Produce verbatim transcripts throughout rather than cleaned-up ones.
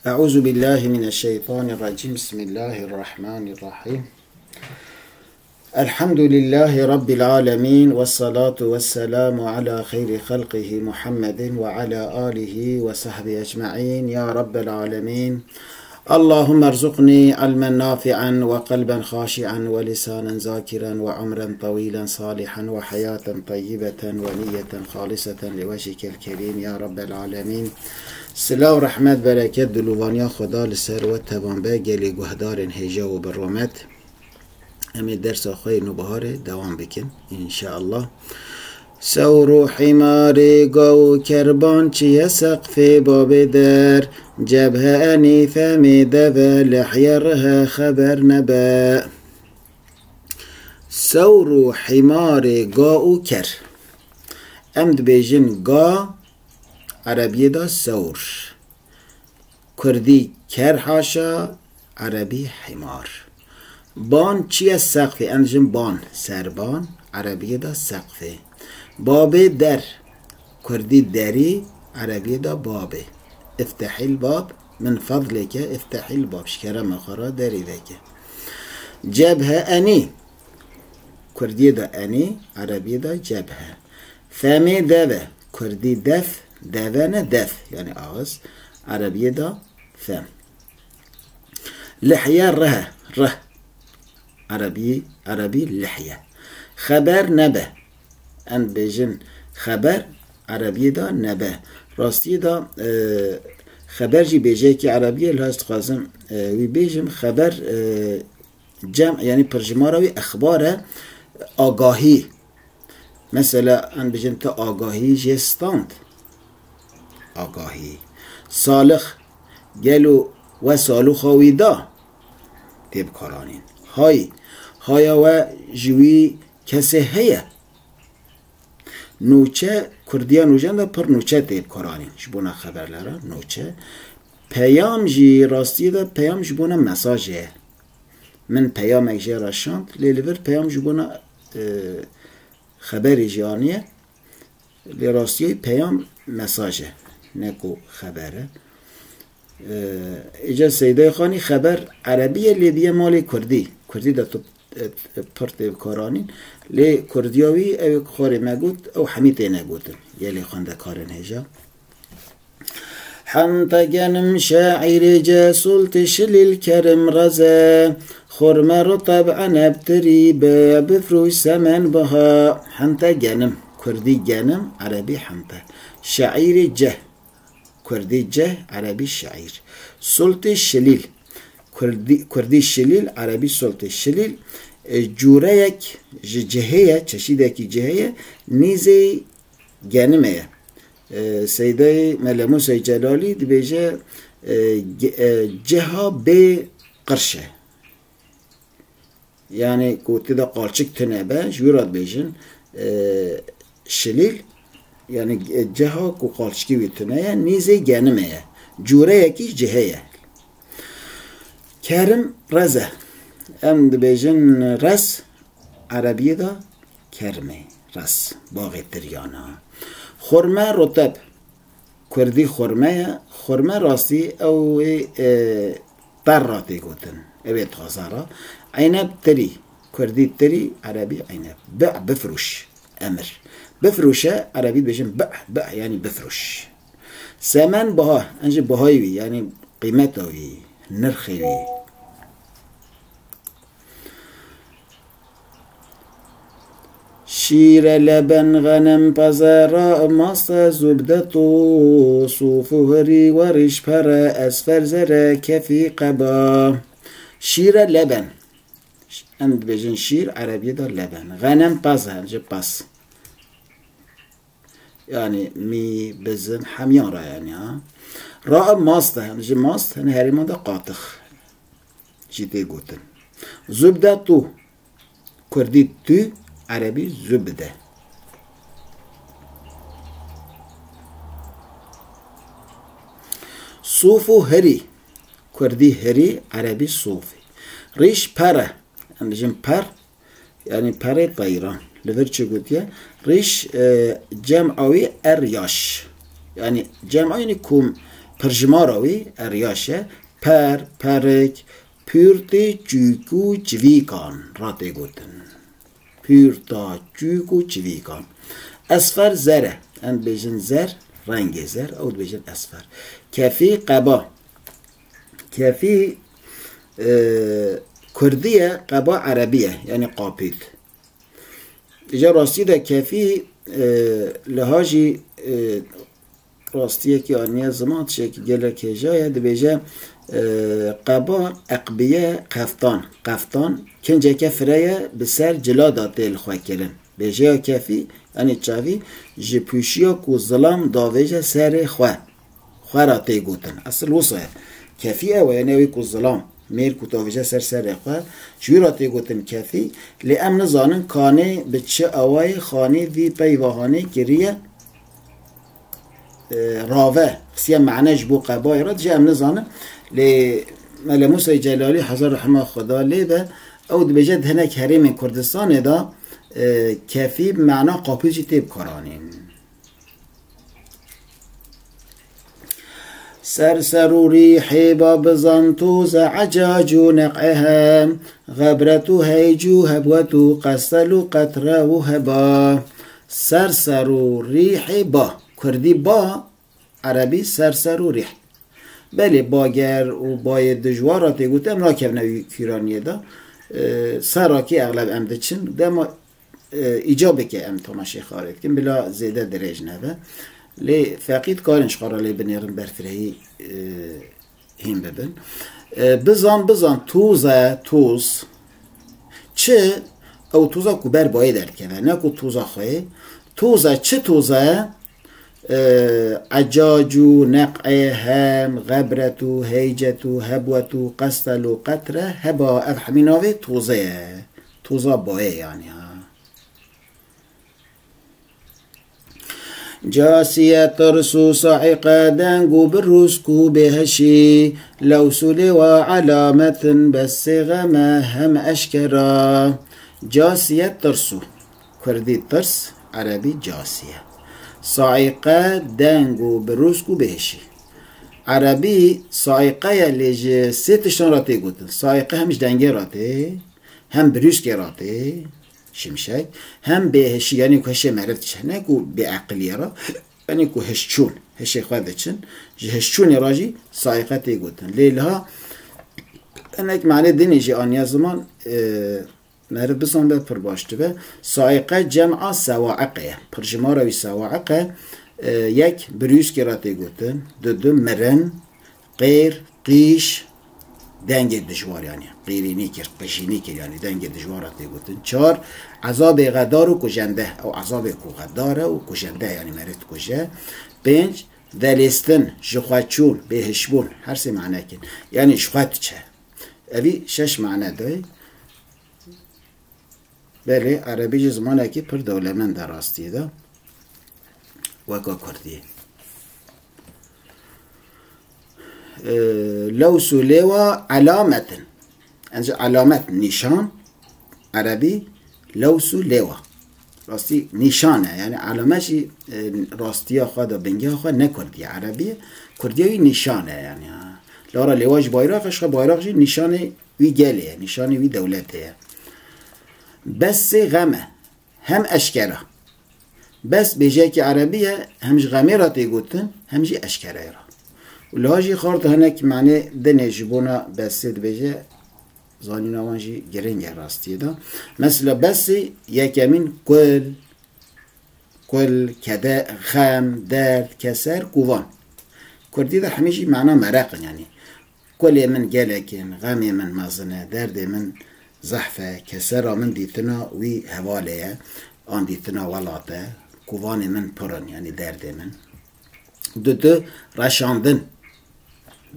أعوذ بالله من الشيطان الرجيم. بسم الله الرحمن الرحيم. الحمد لله رب العالمين، والصلاة والسلام على خير خلقه محمد وعلى آله وصحبه أجمعين، يا رب العالمين. اللهم ارزقني علما نافعا وقلبا خاشعا ولسانا ذاكرا وعمرا طويلا صالحا وحياة طيبة ونية خالصة لوجهك الكريم يا رب العالمين. Silav, rehmet, bereket, dilovaniya Xweda li ser we tevan be, gelê guhdarên hêja û bi rûmet. Em ê dersa xwe yê nûbiharê dewam bikin, înşeallah. Sewr û hîmarê gav û kerban çiye seqfê babê der, cebhe enî femê deve lehye rihe xeber nebe. Sewr û hîmarê ga û ker. Em dibêjin ga, erebiyê de sewr. Kurdî ker haşa, erebî himar. Ban çi ye seqfê? Em dijin ban, serban, erebiyê de seqfê. Babê der, kurdî derî, erebiyê de babê. Iftehil bab, min fadleke iftehil bab, ji kerema xwe re derî veke. Cebhe enî, kurdiyê de enî, erebiyê de cebhe. Femê deve, kurdî def, deve ne def, yani ağız, erebiyê de fem. Lihye rih, rih. Erebî, erebî lihye. Xeber nebe. Em dibêjin xeber, erebiyê de nebe. Rastiyê de, e, xeber jî bêjeyekî erebî ye, lihaz dixwazim, e, wî bêjim. Xeber, e, cem, yani pirjimara wî exbar e, agahî. Mesela, em bijin tu agahî jê stand. Agahî. Salix, gelo we salixa wî da? Tê bikaranîn. Hay, haya we ji wî kesê heye? Nûçe, kurdiya nûjen de pir nûçe tê bikaranîn. Ji bona xeberlera nûçe. Peyam jî, rastiyê de peyam ji bona mesajê ye. Min peyamek jê re şand, lê li vir peyam ji bona, e, xeberê jî aniye. Lê rastiyê peyam mesaj e, ne ku xeber e. E, îca Seydayê Xanî xeber erebî ye, lê diye malê kurdî. Kurdî de tu, e, e, pir tê bikaranîn. Lê kurdiya wî ew ê ku xwarê me got, ew hemî têne gotin. Gelê xwendekarên hêja. Hente genim şaîrê ce sultê şilîl kerim reze, xurme ruteb eneb tirî be, bifrûş semen biha. Hente genim, kurdî genim, erebî hente. Şaîrê ce, kurdî ce, erebî şaîr. Sultê şilîl, kurdî, kurdî şilîl, erebî sultê şilîl. E, cûreyek ji cihê ye, çeşîdekî cihê ye, nîzê genimê ye. E, Seydayê Mele Mûsey Celalî dibêje, e, ge-, e, ceha bê qirş e. Yani ku tê de qalçik tune be, ji wî re dibêjin, e, şilîl, yani, e, ceha ku qalçikî wî tune ye, nîzê genimê ye. Cûreyekî cihê ye. Kerim rez e. Em dibêjin rez, erebiyê de kermê, rez, baxê tiryana. Xurme roteb, kurdî xurme ye. Xurme rastî ew ê, e, ter ra tê gotin. Ew ê taze ra. Eyneb tirî, kurdî tirî, erebî eyneb. Bi, bifrûş, emir. Bifrûşe, erebî dibêjin bi, bi, yani bifrûş. Semen biha, en jî bihayê wî, yani qîmeta wî, nirxê wî. Şîre leben, xenem paze, ra maste, zubde tu, sûf û hirî, werîş pere, esfer zere, kefî qeba. Şîre leben. Em dibêjin şîr, erebiyê de leben. Xenem paze, ji pas. Yani mî, bizim, hemiyan re yani ha. Ra mast e, ji mast, hani herêman de qatix jî tê gotin. Zubde tu, kurdî tu, erebî zubde. Sûf û hirî, kurdî hirî, erebî sûfî. Rîş per e, em dijin per, yani perê teyran. Li vir çi gotiye? Rîş, e, cem'a wî er yaş. Yani cem'a yani kom, pirjimara wî, eriyaş e, per, perik, pûrtê çûk û çivîkan ra tê gotin. Pûrta çûk û çivîkan. Esfer zer e. Em dibêjin zer, rengê zer, ew dibêjin esfer. Kefî qeba. Kefî, e, kurdî ye, qeba erebî ye, yanî qapît. Îca rastî de kefî, e, liha jî, e, rastiyekî aniye ziman, tiştekî gelek hêja ye, dibêje, e, qeba eqbiye qeftan. Qeftan kinceke fire ye, bi ser cila de tê li xwe kirin. Bêjeya kefî, yanî çavî, ji pûşiya ku zilam davêje serê xwe. Xwe ra tê gotin. Esil wisa ye. Kefî ew e, yanî ew ê ku zilam, mêr ku davêje ser serê xwe, ji wî ra tê gotin kefî. Lê em nizanin kanê bi çi awayê xanê vî peyva hanê kiriye, e, rave, xistiye mane ji bo qebayê re, dije em nizanin. Lê Mele Musayê Celalî, hezar rehma Xweda lê be, ew dibêje di hinek herêmên Kurdistanê de, e, kefî bi mana qapût jî tê bikaranîn. Ser ser û rîhê ba bizan toz e, ecac û neq'e hem, xebret û heyc û hebwet û qestel û qetre û heba. Ser ser û rîhê ba. Kurdî ba, erebî ser ser û rîh. Belê bager û bayê dijwar ra tê gotin, em nakevine wî kûraniyê de. E, serakî exleb em diçin. Dema e, îcabeke em temaşê xarê dikin, bila zêde dirêj nebe. Lê feqî dikarin ji xwe re lê binêrin berfirehî, e, hîn bibin. E, bizan, bizan, toz e, toz. Çi? Ew toza ku ber bayê derdikeve, ne ku toza xwe ye. Toz e, çi toz e? E, ecac û neq'ê hem, xebret û heycet û hebwet û qestel û qetre heba, ev hemî navê tozê ye. Toza bayê yanî ha. Casiye tirs û saîqe deng û birûsk û bêhişî, lews û lêwa elamet in, besê xem e hem eşkera. Casiye tirs û, kurdî tirs, erebî casiye. Saîqe deng û birûsk û bêhişî. Erebî saîqe ye, lê ji sê tiştan re tê gotin. Saîqe hem ji dengê re tê, hem birûskê re tê, şimşek, hem bêhişî, yanî ku hişê meriv diçe, ne ku bêeqiliyê re, yanî ku hişçûn, hişê xwe diçin, ji hişçûnê re jî saîqe tê gotin. Lê liha hinek mane dinê jî aniye ziman, e, meriv bizan be pir baş dibe. Saîqe cem'a sewaiqe ye. Pirjimara wî sewaiqe, e, yek birûskê re tê gotin, dudu mirin, qêr, qîş, dengê dijwar yanî. Qîrînî kir, qîşînî kir yanî dengê dijwar re tê gotin. Çar, ezabê xedar û kujende. Ew ezabê ku xedar e û kujende yanî meriv dikuje. Pênc, delêstin, ji xwe çûn, bêhişbûn. Her sê mane kin. Yanî ji xwe diçe. Evî şeş mane dayê. Belê, erebî jî zimanekî pir dewlemend e rastiyê de. Weka kurdiyê. E, lews û lêwa elamet in. Em ji elamet, nîşan, erebî, lews û lêwa. Rastî nîşan e. Yanî elamet jî, e, rastiya xwe de, bingeha xwe ne kurdî ye, erebî ye. Kurdiya wî nîşan e yanî, ha. Lara lêwa jî bayraq e, ji xwe bayraq jî nîşanê wî gelê ye, nîşanê wî dewletê ye. Besê xem e. Hem eşkera. Bes bêjeyekî erebî ye, hem ji xemê re tê gotin, hem jî eşkereyê re. Û liha jî xort hinek manê dinê ji bona besê dibêje, zanîna wan jî giring e rastiyê de. Mesela besê yekemîn kul, kul, kede, xem, derd, keser, kuvan. Kurdî de hemî jî mana mereq in, yanî. Kulê min gelek in, xemê min mezin e, derdê min zehf e, kesera min dîtina wî hevalê ye, an dîtina welat e, kuvanê min pir in, yanî derdê min. Dudu, reşandin.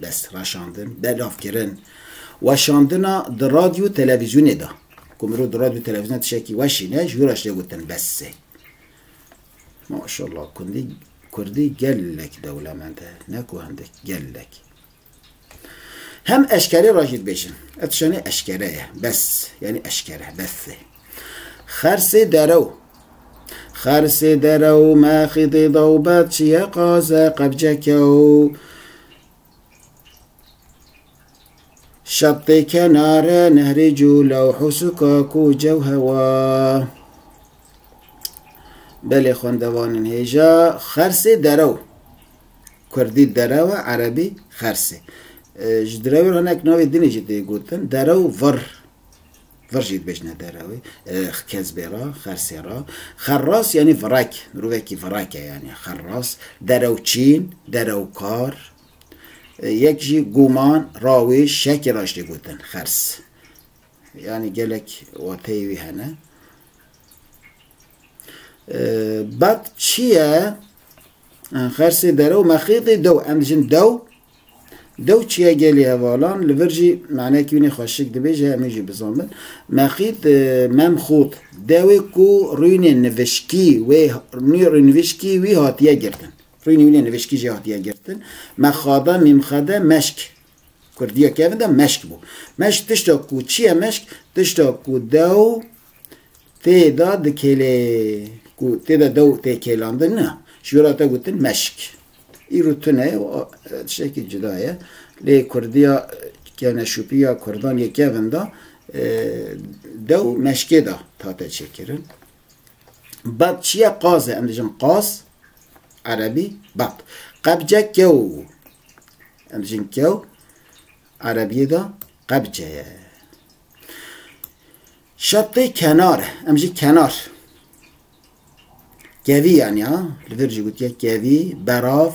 Bes, reşandin, belavkirin. Weşandina di radyo televîzyonê de. Ku mirov di radyo televîzyonê tiştekî weşîne, ji wî re jî tê gotin besê. Maşallah, kurdî, kurdî gelek dewlemend e. Ne ku hindek, gelek. Hem eşkerê re jî dibêjin. Ev tişanê eşkere ye. Bes. Yanî eşkere. Bes e. Xersê derew. Xersê derew, mexîdê dawbet, çiye qaze, qebceke û Şetê kenare nehrê cû, lewh û sukak û cew hewa. Belê xwendevanên hêja, xersê derew. Kurdî derew e, erebî xersê. E, ji direwê re hinek navê dinê jî tê gotin. Derew vir. Vir jî dibêjine derewê. E, kezbê re, xersê re. Xerras yanî virek. Mirovekî virek e yanî. Xerras. Derewçîn, derewkar. E, yek jî guman, rawêj, şekê re jî tê gotin. Xers. Yanî gelek wateyê wî hene. E, bat çi ye? E, xersê derew, mexîtê dew. Em dijin dew. Dew çi ye gelî hevalan? Li vir jî manekî wînê xweşik dibêje, em ê jî bizanbin. Mexît, e, memxût. Dewê ku rûnê nivişkî wê, rûnê nivişkî wî hatiye girtin. Rûnê wînê nivişkî jê hatiye girtin. Mexada, mîmxede, meşk. Kurdiya kevin de meşk bû. Meşk tişta ku çi ye meşk? Tişta ku dew tê de dikêlê, ku tê de dew tê kêlandin, ne. Ji wê re te gotin meşk. Îro tune ye û, e, tiştekî cuda ye. Lê Kurdiya, kevneşûpiya Kurdan yê kevin de, e, dew meşkê de hate çêkirin. Bat çi ye? Qaz e. Em dijin qaz, erebî bat. Qebce kew. Em dijin kew, erebiyê de qebce ye. Şetê kenar. Em jî kenar. Kevî yanî ha. Li vir jî gotiye kevî, berav,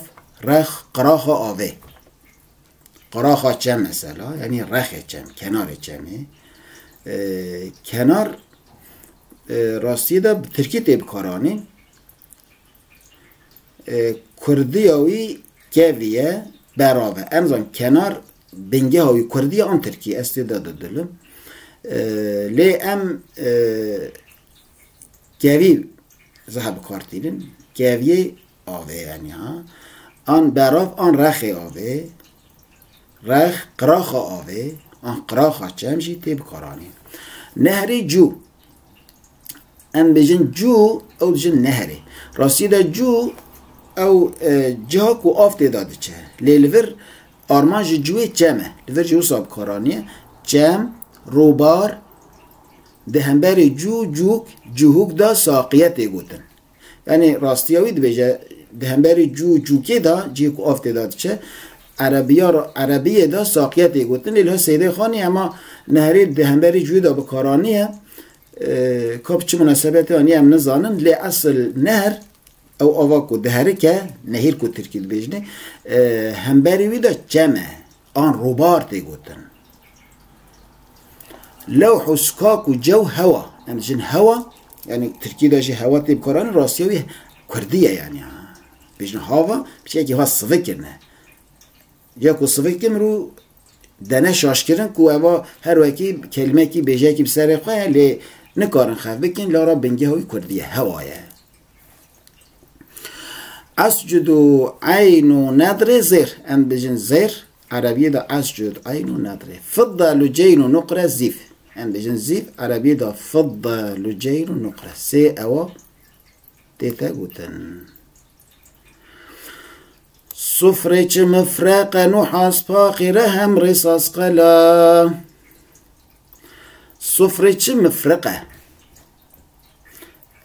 rex, qiraxa avê. Qiraxa çem mesela, yanî rexê çem, kenarê çemê. E, kenar, e, rastiyê de bi tirkî tê bikaranîn. E, kurdiya wî kevî ye, berav e. Em zan kenar bingeha wî kurdî ye an tirkî, ez tê de didilim. E, lê em, e, kevî zehf bi kar tînin. Keviyê avê yanî ha. An berav an rexê avê. Rex, qiraxa avê, an qiraxa çem jî tê bikaranîn. Nehrê cû. Em bêjin cû, ew dijin nehrê. Rastî de cû, ew, e, ciha ku av tê de diçe. Lê li vir armanc ji cûyê çem e. Li vir jî wisa bikaraniye. Çem, rûbar, di hemberî cû, cûk, cihûk de saqiye tê gotin. Yanî rastiya wî dibêje, di hemberî cû û cûkê de, cihê ku av tê de diçe, erebiya, erebiyê de saqiye tê gotin. Lê li Seydê Xanî hema nehrê di hemberî cûyê de bikaraniye. E, ka bi çi munasebetê anî em nizanin. Lê esil nehr, ew ava ku diherike, nehîr ku tirkî dibêjinê, e, hemberî wî de çem e. An rûbar tê gotin. Lewh û sukak û cew hewa. Em dijin hewa, yanî tirkî de jî hewa tê bikaranîn, rastiya wî kurdî ye yanî ha. Bêjin hava, piçekî ha sivik kirine. Ya ku sivik kirin û dene şaşkirin ku eva her wekî kelimekî bêjekî bi serê xwe ye, lê nikarin xev bikin, lara bingeha wî kurdî ye, hewa ye. Escudu eyn û nedrê zêr. Em dijin zêr, erebiyê de escud eyn û nedrê. Fidde luceyn û nuqre zîv. Em dijin zîv, erebiyê de fidde luceyn û nuqre. Sê ewa tê te gotin. Sufrê çi mifreqe, nuhas paxire hem rêsas qela. Sufrê çi mifreqe?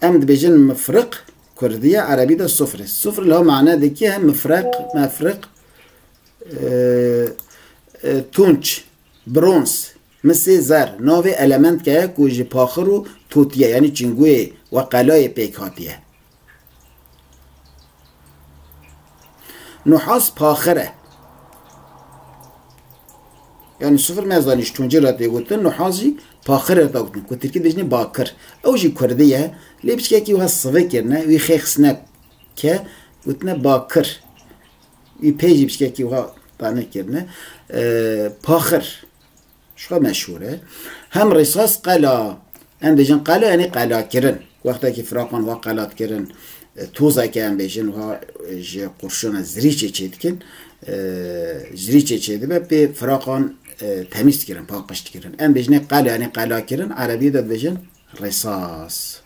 Em dibêjin mifriq, kurdî ye, erebî de sufre. Sufre li ho mane dike hem mifreq, mefriq, e, e, tunç, bronz, misê zer, navê elementkê ye ku ji paxir û totiyê, yanî çingûyê we qelayê pêk hatiye. Nuhas paxir e. Yanî sifir me zanî ji tuncê re tê gotin, nuhas jî paxir re tê gotin. Ku tirkî dibêjinê bakir. Ew jî kurdî ye. Lê piçkekî wiha sivik kirine, wî xê xistine ke gotine bakir. Wî pê jî piçkekî wiha tane kirine. Ee, paxir. Ji xwe meşhûr e. Hem rêsas qela, em bêjin qela, yanî qelakirin. Wextekî firaqan wa qela dikirin, e, tozeke em bêjin wa, e, ji qurşuna zirîçê çêdikin, e, zirîçê çêdibe, pê firaqan, e, temîz dikirin, paqij dikirin. Em bêjinê qela, yanî qelakirin, erebî de dibêjin rêsas.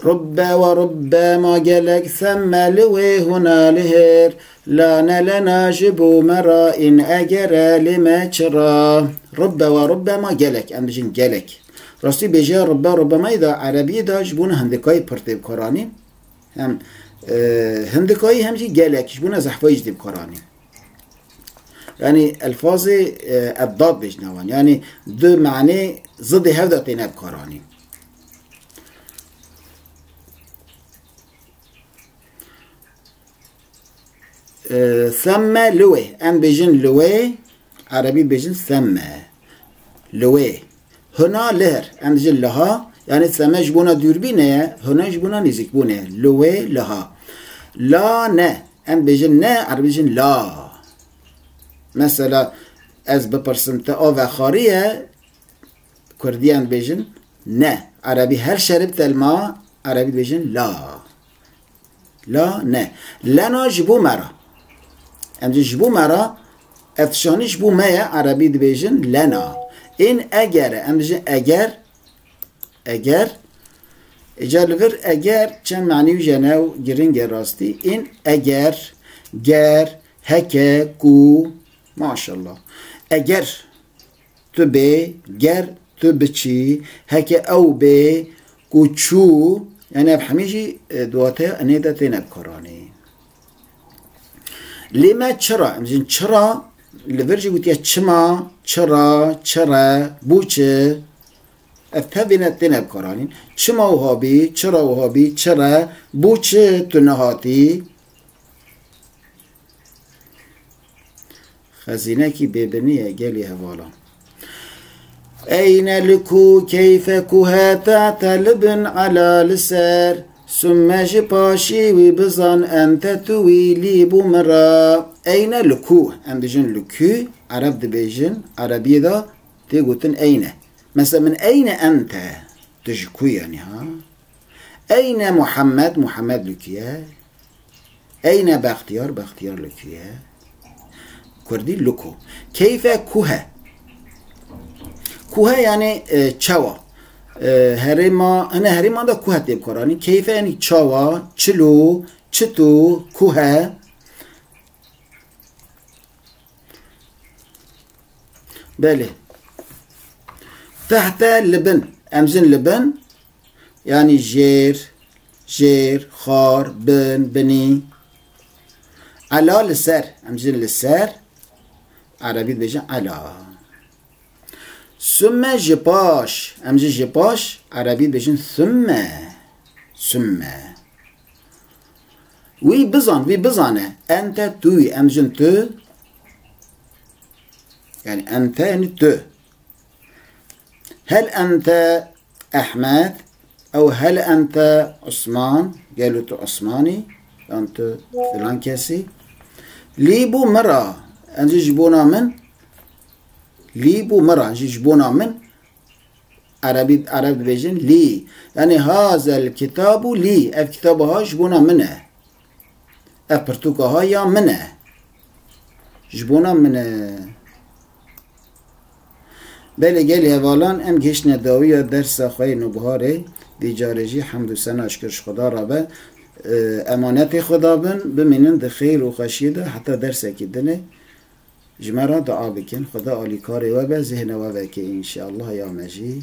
Rubbe ve rubbema gelek, semme li wê huna li hêr, lane lena ji bo me ra, in egere li me çira. Rubbe ve rubbema gelek, em dijin gelek. Rastî bêje rubbe, rubbemayî da erebiyê da ji bona hindikayî pir tê bikaranî. Hem, e, hindikayî hem jî gelek, ji bona zehfayî jî tê bikaranî. Yani elfazê, e, eddad bêjine wan. Yani du manê zidê hev de têne bikaranîn. E, semme li wê. Em bêjin li wê, erebî bêjin semme. Li wê. Huna li hêr. Em dijin liha. Yani seme ji bona dûrbînê ye. Huna ji bona nêzîkbûnê ye. Li wê liha. La ne. Em bêjin ne, erebî bêjin la. Mesela ez bipirsim te ave xarî ye? Kurdî em bêjin ne. Erebî hel şerib telma, erebî dibêjin la. La ne. Lena ji bo me re. Em jî ji bo me re, ev tişanî ji bo me ye, erebî dibêjin lena. Ên eger e, em dijin eger, eger. Îca li vir eger çend manî wî jene û giring e rastî. Ên eger, ger, heke, ku, maşallah. Eger tu bê, ger tu biçî, heke ew bê, ku çû, yani ev hemî jî, e, di wateya inê de têne bikaranîn. Lê me çira, em jin çira, li vir jî gotiye çima, çira, çire, bo çi? Ev tevî ne têne bikaranîn. Çima wiha bî, çira wiha bî, çire, bo çi tu nehatî? Xezînekî bêbinî ye gelî hevalan. Eyne li ku, keyfe ku he, tehte li bin, ela li ser. Summe ji paşî wî bizan, ente tu wî lî bû min re. Eyne li ku, em dijin li ku, ereb dibêjin, erebiyê de tê gotin eyne. Mesela min eyne ente, tu ji ku yanî ha? Eyne Muhammed, Muhammed li ku ye? Eyne Bextiyar, Bextiyar li ku ye? Kurdî li ku. Keyfe ku he. Ku he yani, e, çawa? E, herêma, hine herêman de ku he tê bikaranî. Keyfe yani çawa, çilo, çito, ku he. Belê. Tehte li bin. Em jin li bin. Yani jêr, jêr, xar, bin, binî. Ela li ser. Em jin li ser. Erebî dibêjin ela. Summe ji paş. Em jî ji paş. Erebî dibêjin summe. Summe. Wî bizan, wî bizane. Ente tu, em jin tu. Yani ente yani tu. Hel ente Ehmed, ew hel ente Osman, gelo tu Osmanî, yan tu filan kesî. Lî bû min ra, em jî ji bona min. Lî bû min ra, jî ji bona min. Erebî, Ereb dibêjin lî. Yani hazel kitabu lî. Ev kitaba ha ji bona min e. Ev pirtûka ha ya min e. Ji bona min e. Belê gelî hevalan em gihiştine dawiya dersa xwe yê nûbiharê. Vî carê jî hemd û sena şikir ji Xweda re be. E, emanetê Xweda bin, bimînin di xêr û xweşiyê de heta dersekî dinê. Ji me re dua bikin. Xweda alîkarê we be, zihne we veke înşeallah ya me jî.